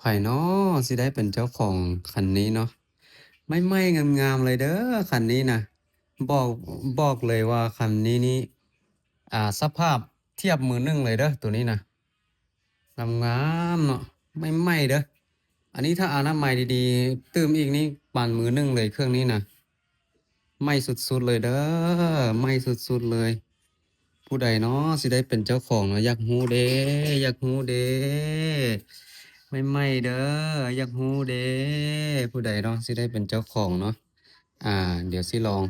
ຜເນາະ ຊິໄດ້ເປັນເຈົ້າຂອງຄັນນີ້ເນາະ? ໃໝ່ໆ ງາມໆ ເລີຍເດີ ຄັນນີ້ນະ. ບອກ ບອກເລີຍວ່າຄັນນີ້ນີ້ ອ່າ ສະພາບທຽບມືໜຶ່ງເລີຍເດີ ໂຕນີ້ນະ. ງາມໆ ເນາະ ໃໝ່ໆ ເດີ. ອັນນີ້ຖ້າອະນາໄມດີໆ ຕື່ມອີກນີ້ປານມືໜຶ່ງເລີຍເຄື່ອງນີ້ນະ. ໃໝ່ສຸດໆ ເລີຍເດີ ໃໝ່ສຸດໆ ເລີຍ. ຜູ້ໃດເນາະ ຊິໄດ້ເປັນເຈົ້າຂອງເນາະ? ຢາກຮູ້ເດ້ ຢາກຮູ້ເດ້ ໃໝ່ໆ ເດີ ຢາກຮູ້ເດ້ ຜູ້ໃດເນາະ ຊິໄດ້ເປັນເຈົ້າຂອງເນາະ? ອ່າ ດຽວຊິລອງ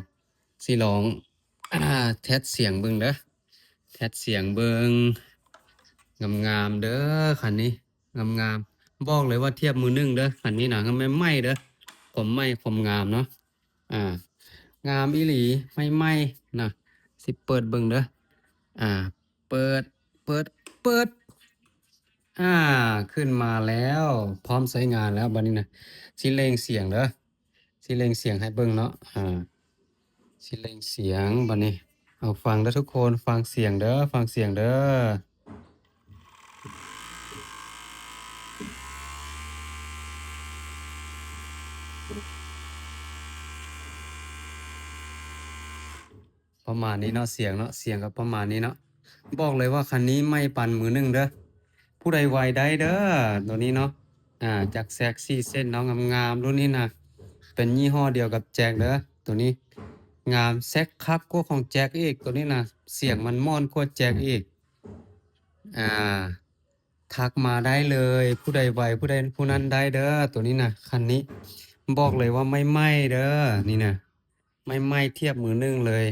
ຊິລອງ ອ່າ ແທດສຽງເບິ່ງເດີ ແທດສຽງເບິ່ງ. ງາມໆ ເດີ ຄັນນີ້ ງາມໆ. ບອກເລີຍວ່າທຽບມືໜຶ່ງເດີ ຄັນນີ້ນະ ງາມ ໃໝ່ໆ ເດີ ຄວາມໃໝ່ຄວາມງາມເນາະ. ອ່າ ງາມອີ່ຫຼີ ໃໝ່ໆ ນະ. ຊິເປີດເບິ່ງເດີ ອ່າ ເປີດ ເປີດ ເປີດ ອ່າ ຂຶ້ນມາແລ້ວ ພ້ອມໃຊ້ງານແລ້ວ. ບັດນີ້ນະ ຊິເລັ່ງສຽງເດີ ຊິເລັ່ງສຽງໃຫ້ເບິ່ງເນາະ. ອ່າ ຊິເລັ່ງສຽງ ບັດນີ້ ເອົາ ຟັງເດີທຸກຄົນ ຟັງສຽງເດີ ຟັງສຽງເດີ. ປະມານນີ້ເນາະ ສຽງເນາະ ສຽງກໍປະມານນີ້ເນາະ. ບອກເລີຍວ່າຄັນນີ້ໃໝ່ປານມືໜຶ່ງເດີ ຜູ້ໃດໄວໄດ້ເດີ ໂຕນີ້ເນາະ. ອ່າ ຈັກແຊກສີ່ເສັ້ນເນາະ ງາມໆ ລຸ້ນນີ້ນະ ເປັນຍີ່ຫໍ້ດຽວກັບແຈັກເດີ ໂຕນີ້ ງາມ ແຊກຄັກກວ່າຂອງແຈັກອີກ ໂຕນີ້ນະ ສຽງມັນມ່ວນກວ່າແຈັກອີກ. ອ່າ ທັກມາໄດ້ເລີຍ ຜູ້ໃດໄວຜູ້ໃດຜູ້ນັ້ນໄດ້ເດີ ໂຕນີ້ນະ. ຄັນນີ້ບອກເລີຍວ່າໃໝ່ໆ ເດີ ນີ້ນະ ໃໝ່ໆ ທຽບມືໜຶ່ງເລີຍ.